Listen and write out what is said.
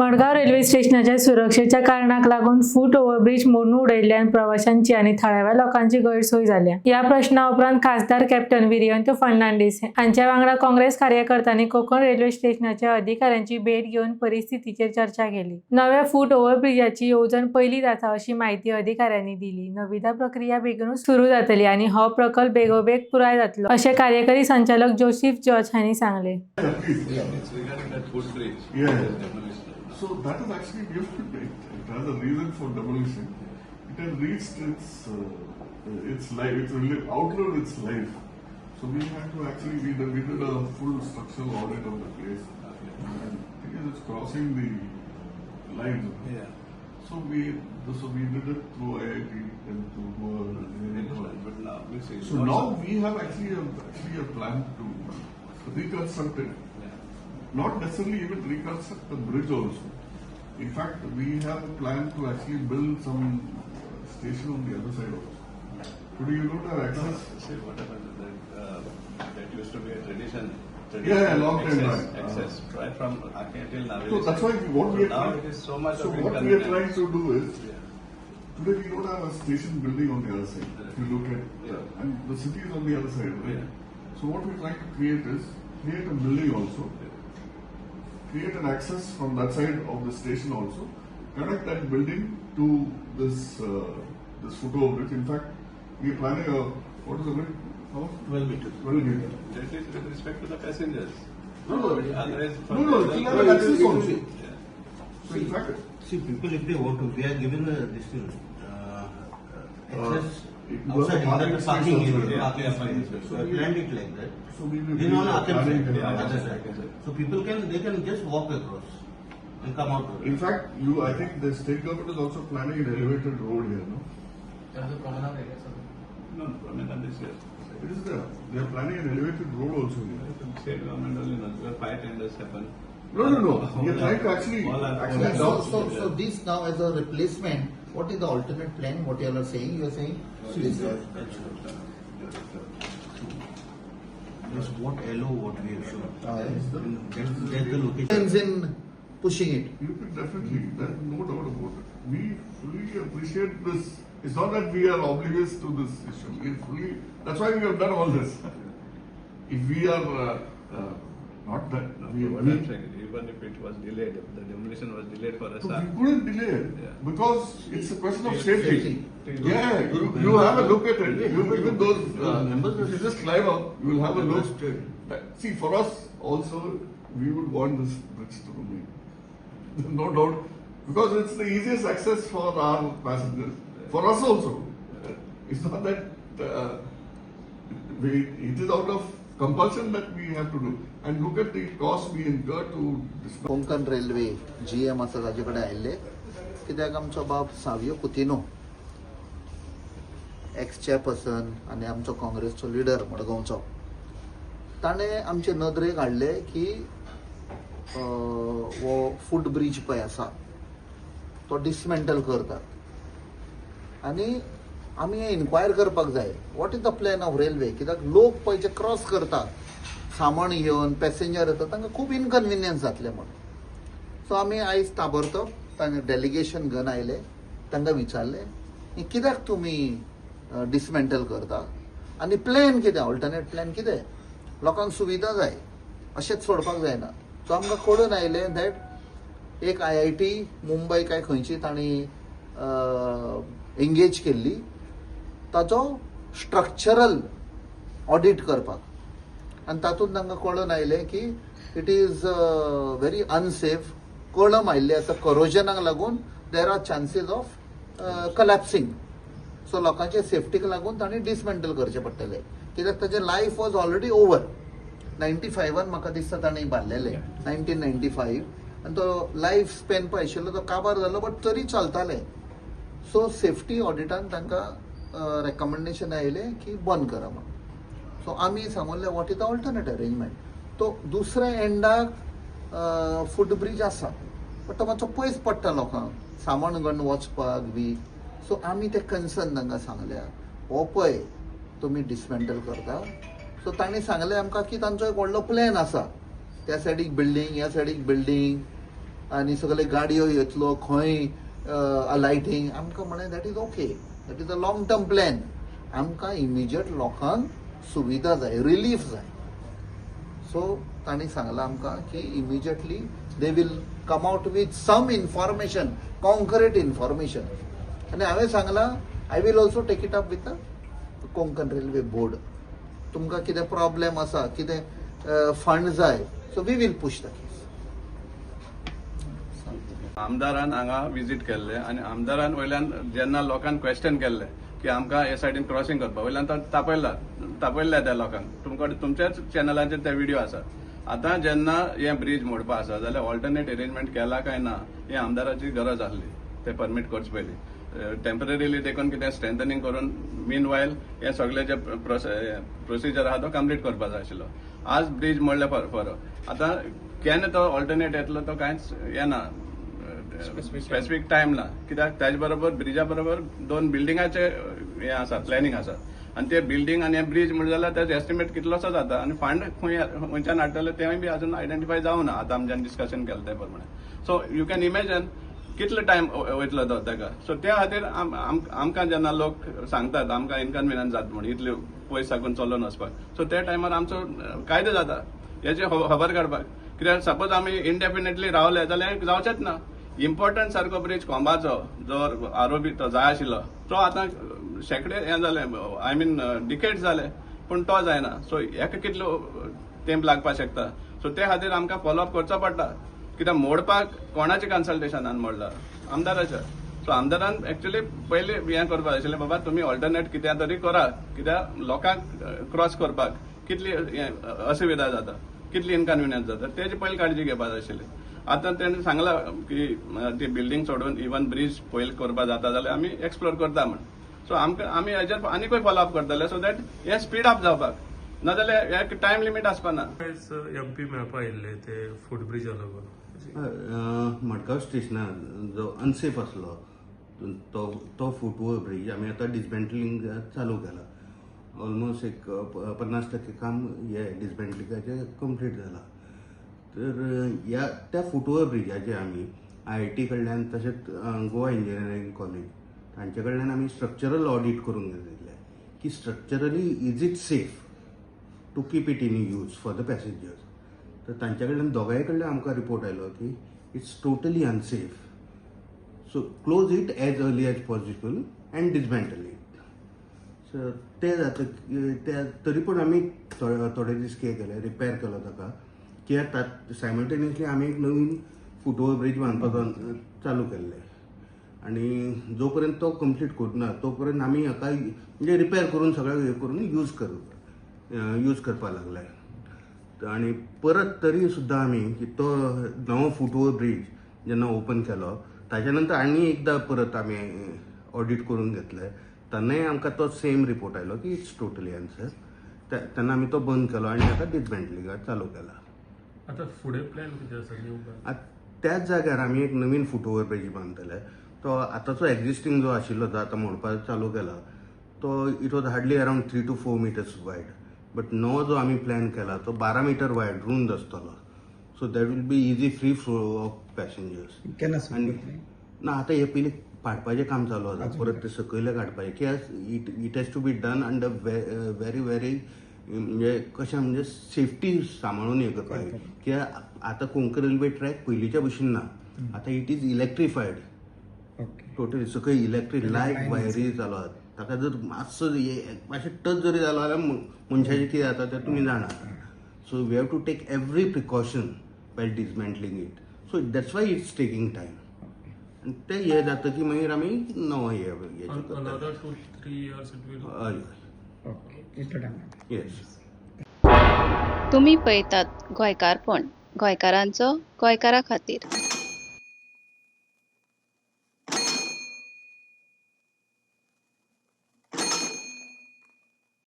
Madgaon railway स्टेशनाच्या सुरक्षेच्या कारणाक लागून फूट ओव्हरब्रिज मोडून उडयल्ल्यान प्रवाशांची आनी थळाव्या लोकांची गैरसोय जाल्या. ह्या प्रश्ना उपरांत खासदार कॅप्टन विरियंतो फर्नांडीस हांच्या वांगडा काँग्रेस कार्यकर्त्यांनी कोकण रेल्वे स्टेशनाच्या अधिकाऱ्यांची भेट घेवन परिस्थितीचेर चर्चा केली. नव्या फूट ओव्हरब्रिजाची येवजण पयलीच आसा अशी माहिती अधिकाऱ्यांनी दिली. निविदा प्रक्रिया बेगीनूच सुरू जातली आनी हो प्रकल्प बेगोबेग पुराय जातलो अशें कार्यकारी संचालक जोशीफ जॉर्ज हांणी सांगलें. It's regarding that foot bridge. Yeah. Demolition. So that is actually it has a reason for demolition. It has reached its life. It's really outlived its life. So we had to actually we did a full structural audit of the place. And the thing is, it's crossing the lines. So we did it through IIT and through Goa Engineering College. But now, we see. So now we have actually a plan to reconstruct it. Not necessarily even reconstruct the bridge also. In fact, we have a plan to actually build some station on the other side also. Today you don't have access. See, what happens is that used to be a tradition. Yeah, long time access, back. Access, right from Aken till Navili. So that's why what we So are now trying, it is so much so of what we are inconvenience. Trying to do is today we don't have a station building on the other side. If you look at and the city is on the other side, right? Yeah. So what we're trying to create is create a building also, create an access from that side of the station also, connect that building to this foot bridge. In fact, we are planning a, what is the bridge? How? 12 meters. 12 meter. That is with respect to the passengers. No, Otherwise, for no, the- it will have an access also. So in fact, See, people, if they want to, we are given this thing, access it was outside a parking in the space parking also. area. Parking Yeah, space. parking space. So we planned it like that. So we will Then on be Akem planning side, an other access. side. So people can, they can just walk across and come out. In fact, you, I think the state government is also planning an elevated road here, no? No, promenade is here. It is there. They are planning an elevated road also here. State government only knows, because five tenders happen. No. We are trying to actually, All are- actually So, down. so this now as a replacement, what is the alternate plan? What you all are saying? You are saying See, this That's what LO what we have shown. Yes. And that's the location. Sense in pushing it. You can definitely, there's no doubt about it. We fully appreciate this. It's not that we are oblivious to this issue. We fully, that's why we have done all this. If we are, not that, No, we, what we, I'm saying, even if it was delayed, if the demolition was delayed for us. So we couldn't delay it Yeah. because it's a question of safety. Safety. Yeah, you have a look at it. You, even those, Members if you just climb up, you will have a look. Understood. See, for us also, we would want this bridge to remain. No doubt, because it's the easiest access for our passengers. For us also. It's not that it is out of compulsion that we have to do. And look at the cost we incur to dismantle. Konkan railway GM आसा ताजे कडेन आयिल्ले कित्याक आमचो बाब Savio Coutinho x chairperson आनी आमचो काँग्रेसचो leader मडगांवचो ताणें आमचे नदरेक हाडलें की हो फूट ब्रीज पळय आसा तो डिसमेंटल करतात आनी आमी हें इन्क्वायर करपाक जाय, what is the plan of railway, कित्याक लोक पळय जे क्रॉस करतात सामान घेवन पॅसेंजर येतात तांकां खूब इनकन्विनियन्स जातलें म्हणून. सो आमी आयज ताबडतोब तांकां डेलिगेशन घेवन आयले, तांकां विचारलें हें कित्याक तुमी डिसमेंटल करता आनी प्लॅन कितें, ऑल्टरनेट प्लॅन कितें, लोकांक सुविधा जाय, अशेंच सोडपाक जायना. सो आमकां कळून आयलें that एक आयआयटी मुंबय काय खंयची तांणी एंगेज केल्ली ताचो स्ट्रक्चरल ऑडीट करपाक आनी तातूंत तांकां कळून आयलें की it is very unsafe, कळम आयिल्ले आसा, करोजनाक लागून there are chances of collapsing. So लोकांचे सेफ्टीक लागून तांणी डिसमेंटल करचें पडटलें कित्याक ताचें लायफ वॉज ऑलरेडी ओवर. 95न म्हाका दिसता तांणी बांदलेलें, 1995, आनी तो लायफ स्पॅन पळय आशिल्लो तो काबार जालो बट तरी चलतालें. सो सेफ्टी ऑडिटान तांकां रेकमेंडेशन आयलें की बंद करा म्हणून. सो आमी सांगून what is the alternate arrangement. तो दुसऱ्या एंडाक फूट ब्रीज आसा बट तो मातसो पयस पडटा लोकांक सामान घेवन वचपाक बी. सो आमी ते कन्सर्न तांकां सांगल्या, हो पळय तुमी डिसमेंटल करता. सो तांणी सांगलें आमकां की तांचो एक व्हडलो प्लॅन आसा, त्या सायडीक बिल्डींग, ह्या सायडीक बिल्डींग. आनी सगळे गाडयो येतलो खंय लायटींग आमकां म्हणलें that is okay, that is a long term plan. आमकां इमिजिएट लोकांक सुविधा जाय, रिलीफ जाय. सो तांणी सांगलां आमकां की immediately they will come out with some information, concrete information. आनी हांवें सांगलां I will also take it up with the Konkan Railway Board. तुमकां कितें प्रॉब्लेम आसा, कितें फंड जाय, so we will push the case. आमदारान हांगा विजीट केल्ले आनी आमदारान वयल्यान जेन्ना लोकांक क्वेश्चन केल्ले की आमकां हे सायडीन क्रॉसिंग करपाक, वयल्यान तो तापयला, तापयल्ले त्या लोकांक. तुमकां तुमच्याच चॅनलाचेर ते व्हिडिओ आसा. आतां जेन्ना हे ब्रीज मोडपा आसा जाल्यार ऑल्टरनेट अरेंजमेंट केला काय ना हे आमदाराची गरज आसली. ते परमीट करचे पयलीं टेम्पररीली देखून कितें स्ट्रेंथनिंग करून मीन वायल हे सगळे जे प्रोसिजर आहा तो कंप्लीट करपा जाय आशिल्लो. आज ब्रीज मोडले फरक आतां केन्ना तो ऑल्टरनेट येतलो तो कांयच येना, स्पेसिफीक टायम ना. कित्याक ताजे बरोबर ब्रिजा बरोबर दोन बिल्डिंगाचे हे आसा, प्लॅनिंग आसा आनी ते बिल्डिंग आनी हे ब्रीज म्हणलें जाल्यार ताजो एस्टिमेट कितलोसो जाता आनी फंड खंय खंयच्यान हाडटले तेंय बी अजून आयडेंटिफाय जावना. आतां आमच्यान डिस्कशन केलें ते प्रमाणे, सो you can imagine कितलो टायम वयतलो तो ताका. सो त्या खातीर आमकां जेन्ना लोक सांगतात आमकां इनकन्विनियन्स जाता म्हण इतले पयस साकून चलोवन वचपाक, सो त्या टायमार आमचो कायदो जाता हेची खबर काडपाक. कित्याक सपोज आमी इनडेफिनेटली रावले जाल्यार जावचेच ना. इम्पॉर्टंट सारको ब्रिज कोंबाचो जो आरोबी तो जाय आशिल्लो तो आतां शेंकडे हें जालें, I mean decade जाले, पूण तो जायना. सो हेका कितलो तेंप लागपाक शकता. सो ते खातीर आमकां फॉलोअप करचो पडटा. कित्याक मोडपाक कोणाच्या कन्सल्टेशनान मोडला? आमदाराच्या. सो आमदारान एक्चुअली पयलीं हें करपाक जाय आशिल्लें, बाबा तुमी ऑल्टरनेट कित्याक तरी करा, कित्याक लोकांक क्रॉस करपाक कितली असुविधा जाता, कितली इनकन्विनियन्स जाता तेजी पयलीं काळजी घेवपाक जाय आशिल्ली. आतां तेणें सांगलां की ती बिल्डींग सोडून इवन ब्रीज पयलीं करपाक जाता जाल्यार आमी एक्सप्लोर करता म्हण. सो आमकां आमी हेजेर आनीकूय फॉलोअप करतले सो that हे स्पीड अप जावपाक, नाजाल्यार हे टायम लिमीट आसपा ना. आयज एम पी मेळपा आयिल्ले ते फूट ब्रिजा लागून. मडगांव स्टेशनार जो अनसेफ आसलो तो तो फूट ओवर ब्रीज आमी आतां डिसमेंटलिंग चालू केला. ऑलमोस्ट एक 50% काम हे डिसमेंटलिंगाचें कंप्लीट जाला. तर ह्या त्या फूट ओवर ब्रिजाचेर आमी आयआयटी कडल्यान तशेंच गोवा इंजिनियरींग कॉलेज तांचे कडल्यान आमी स्ट्रक्चरल ऑडीट करून घेतिल्लें की structurally is it safe to keep it in use for the passengers. तर तांच्या कडल्यान दोगांय कडल्यान आमकां रिपोर्ट आयलो की it's totally unsafe, so close it as early as possible and dismantle it. So तें जाता ते तरी पूण आमी थोडे दीस कितें केलें, रिपेर केलो ताका, कित्याक सायमल्टेनियसली आमी एक नवीन फूट ओवर ब्रीज बांदपाक चालू केल्लें आनी जो पर्यंत तो कंप्लीट करूना तो पर्यंत आमी हाका म्हणजे रिपेर करून सगळें हें करून यूज करपाक लागले. आनी परत तरी सुद्दां आमी की तो नवो फूट ओवर ब्रीज जेन्ना ओपन केलो ताच्या नंतर आनी एकदां परत आमी ऑडीट करून घेतले, तेन्नाय आमकां तो सेम रिपोर्ट आयलो की it's totally unsafe. तेन्ना आमी तो बंद केलो आनी आतां डिसमेंटलिंगाक चालू केला. आतां फुडें प्लॅन कितें आसा, न्यू प्लॅन? आतां त्याच जाग्यार आमी एक नवीन फूट ओवर ब्रीज बांदतले. तो आतांचो एक्झिस्टींग जो आशिल्लो जो आतां मोडपाक चालू केला तो it was hardly around 3 to 4 meters wide, but नवो जो आमी प्लॅन केला तो 12 मिटर वायड, रूंद आसतलो, so that will be easy free flow of passengers. केन्ना सुरू आनी करतले? ना, आतां हे पयलीं पाडपाचें काम चालू आसा. परत ते सकयले काडपाचें, कित्याक it has to be done under very very म्हणजे कशें म्हणजे सेफ्टी सांबाळून हें करपाक, कित्याक आतां कोंकण रेल्वे ट्रॅक पयलींच्या भशेन ना, आतां it is electrified. Totally सकयल इलेक्ट्रीक लायट वायरी चालू आहात. ताका जर मातसो मातशें टच जरी जालो जाल्यार मनशाचें कितें जाता तें तुमी जाणा. So we have to take every precaution while dismantling it, so that's why it's taking time. आनी ते हे जाता की मागीर आमी नवो हे हेचें करतले. Another 2-3 years it will हय हय. ओके, इतलो टायम. येस. तुमी पळयतात गोंयकारपण, गोंयकारांचो गोंयकारा खातीर.